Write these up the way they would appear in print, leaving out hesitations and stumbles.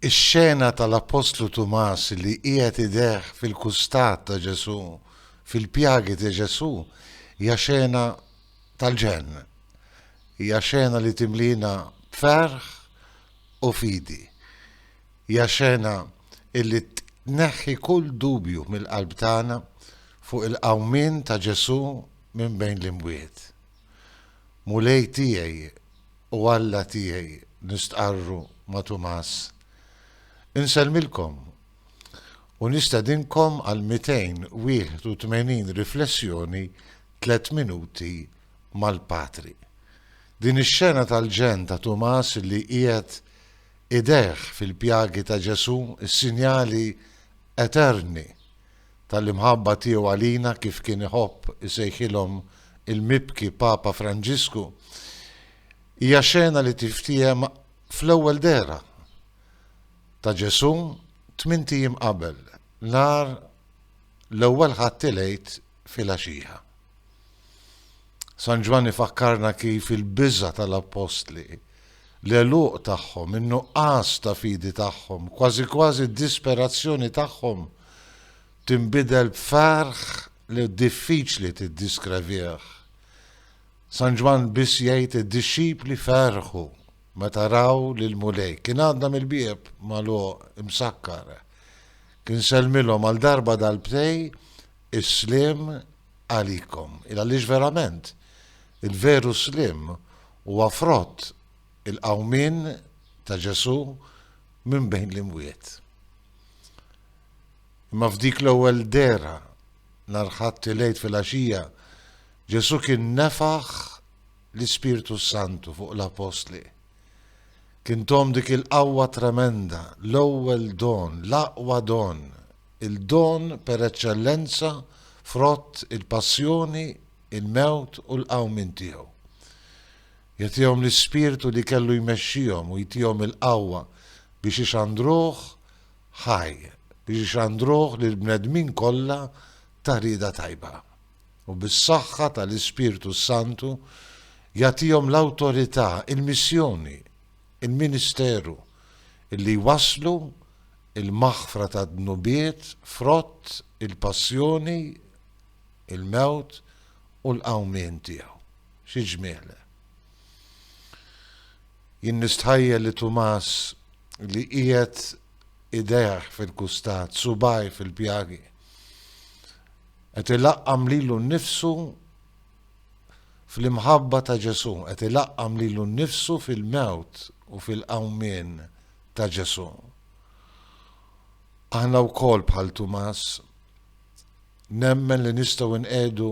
Ix-xena tal-Appostlu Tumas li qiegħed idejh fil-kustat ta' Ġesù, fil-pjagi ta' Ġesù, hija xena tal-ġenn. Hija xena li timlina b'ferħ u fidi. Hija xena illi tneħħi kull dubju mill-qalb tagħna fuq il-qawmien ta' Ġesù minn bejn l-imwiet. Mulej tiegħi u Alla tiegħi nistqarru ma' Tumas. Insellmilkom u nistedinkom għal 281 riflessjoni Tlett Minuti mal-Patri. Din ix-xena tal-ġenn ta' Tumas li qiegħed idejh fil-pjagi ta' Ġesù, is-sinjali eterni tal-imħabba tiegħu għalina kif kien iħobb isejħilhom il-mibki Papa Franġisku, hija xena li tiftiehem fl-ewwel dehra ta' Ġesù tmint ijiem qabel, nhar l-ewwel Ħadd il-Għid filgħaxija. San Ġwann ifakkarna kif il-biża' tal-appostli, l-għeluq tagħhom, in-nuqqas ta' fidi tagħhom, kważi kważi d-disperazzjoni tagħhom tinbidel b'ferħ li diffiċli tiddiskrevih. San Ġwann biss jgħid id-dixxipli ferħu meta raw lill-Mulej. Kien għadda mill-bieb magħluq imsakkar. Kien sellmilhom għal darba darbtej is-sliem għalikom. Il għaliex verament, il-veru sliem huwa frott il-qawmien ta' Ġesù minn bejn l-imwiet. Imma f'dik l-ewwel dehra nhar Ħadd il-Għid filgħaxija, Ġesù kien nefaħ l-Ispirtu s-Santu fuq l-appostli. Kien tahom dik il-qawwa tremenda, l-ewwel don, l-aqwa don, il-don per eċċellenza frott il-passjoni, il-mewt u l-qawmien tiegħu. Jagħtihom l-Ispirtu li kellu jmexxihom u jtihom il-qawwa biex ixandruh ħaj, biex ixandruh lill-bnedmin kollha ta' rieda tajba. U bis-saħħa tal-Ispirtu s-Santu jagħtihom l-awtorità, il-missjoni, il-ministeru illi jwasslu il-maħfra tad-dnubiet frott il-passjoni, il-mewt u l-qawmien tiegħu. Xi ġmiel! Jien nistħajjel li Tumas li qiegħed idejh fil-kustat, subgħajh fil-pjagi, qed ilaqqam lilu nnifsu fl-imħabba ta' Ġesù, qed ilaqqam lilu nnifsu fil-mewt u fil-qawmien ta' Ġesù. Aħna wkoll bħal Tumas, nemmen li nistgħu nqiegħdu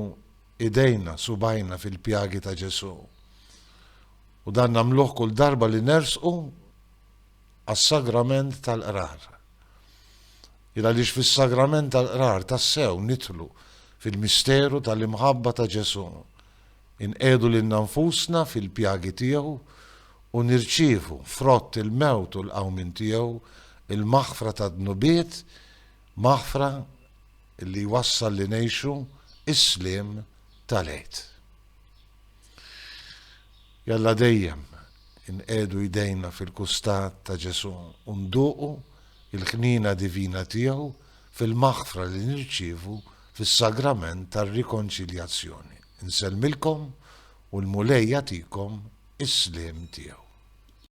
idejna, subgħajna fil-pjagi ta' Ġesù. U dan nagħmluh kull darba li nersqu għas-sagrament tal-qrar. Il għaliex fis-sagrament tal-qrar tassew nidħlu fil-misteru tal-imħabba ta' Ġesù. Inqiegħdu lilna nfusna fil-pjagi tiegħu u nirċievu, frott il-mewt u l-qawmien tiegħu, il-maħfra tad-dnubiet, maħfra li jwassal li ngħixu s-sliem tal-Għid. Jalla dejjem inqiegħdu jdejna fil-kustat ta' Ġesù u nduqu l-ħniena divina tiegħu fil-maħfra li nirċievu fis-sagrament tar-rikonċiljazzjoni. Insellmilkom u l-Mulej jagħtikom is-sliem tiegħu.